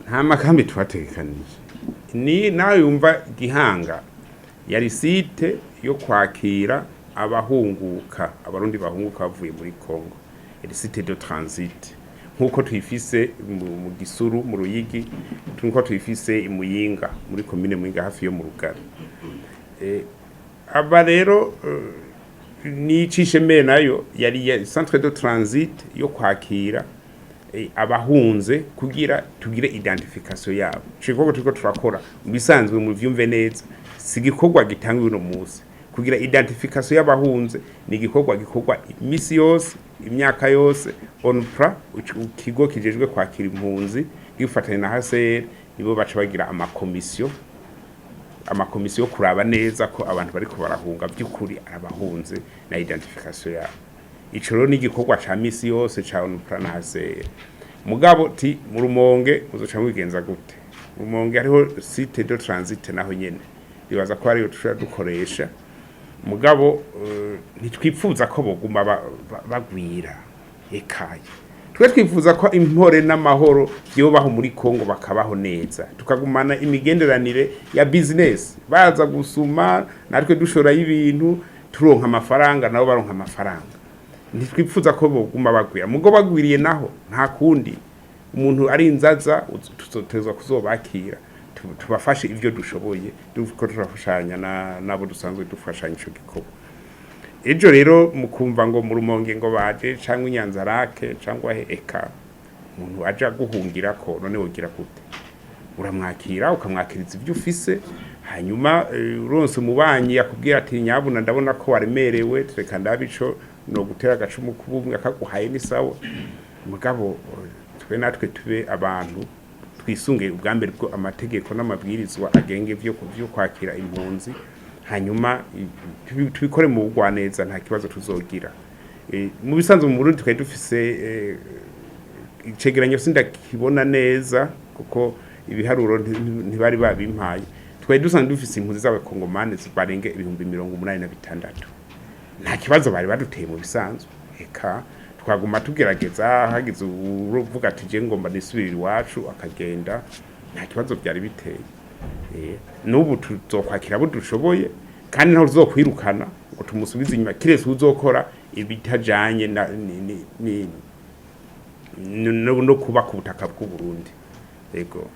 Nta makambi twategekanije. Ni nawe yumva Gihanga yari site yo kwakira abahunguka, Abarundi bahunguka bavuye muri Congo, yari site de transit nk'uko tuyifise mu Gisuru mu Ruyigi, nk'uko tuyifise i Muyinga muri komine Muyinga hafi yo mu Rugari. Aba rero ni Cishemeye nayo yari ya centre de transit yo kwakira abahunze kugira tugire identification yabo. Ico gikorwa turiko turakora mu bisanzwe, mu vyumve neza, si igikorwa gitangwa uno munsi. Kugira identification y'abahunze ni igikorwa gikorwa imisi yose, imyaka yose. ONPRA, ikigo kijejwe kwakira impunzi, gifatanya na HCR, nibo baca bagira amakomisiyo yo kuraba neza ko abantu bariko barahunga by'ukuri arabahunze na identification yabo. Ico rero ni igikorwa ca misi yose ca ONPRA na HCR. Mugabo ti mu Rumonge muzoca mubigenza gute? Mu Rumonge hariho site de transit, naho nyene bibaza ko ariyo dushobora dukoresha. Mugabo ntitwipfuza ko boguma bagwira. Ekaye, twe twifuza ko impore n'amahoro byobaho muri Kongo, bakabaho neza, tukagumana imigenderanire ya business, baza gusuma natwe dushorayo ibintu, turonka amafaranga, nabo baronka amafaranga. Ntitwipfuza ko boguma bagwira. Mugo bagwiriye naho nta kundi, umuntu ari inzaza tuzotezwa kuzobakira, tubafashe ivyo dushoboye, duko turafashanya nabo dusanzwe dufashanya ico gikorwa. Ejo rero mukumva ngo mu Rumonge ngo baje, cyangwa Inyanzarake, cyangwa he, eka, umuntu aja guhungira ko none wogira gute? Uramwakira, ukamwakiriza ibyo ufise. Hanyuma uronse umubanyi yakubwira ati: "Nyabuna, ndabona ko waremerewe, reka ndabe ico no gutera agacumu k'ubumwe," akaguhaye ni sawa. Mugabo twe natwe tube abantu twisunge ubwa mbere bwo amategeko n'amabwirizwa agenga ivyo kwakira impunzi, hanyuma tubikore mu bugwaneza, nta kibazo tuzogira. Mu bisanzwe mu Burundi twari dufise icegeranyo, sindakibona neza kuko ibiharuro ntibari babimpaye. Twari dusanzwe dufise impunzi z'Abakongomani barenga 86,000. Nta kibazo bari baduteye mu bisanzwe. Eka, twaguma tugerageza, hagize uruvuga ati: "Je ngomba nisubirira iwacu," akagenda, nta kibazo byari biteye. N'ubu tuzokwakira abo dushoboye, kandi ntaho tuzokwirukana ngo tumusubize inyuma, kiretse uzokora ibitajanye na ni, ni, ni, no kuba ku butaka bw'u Burundi. Yego.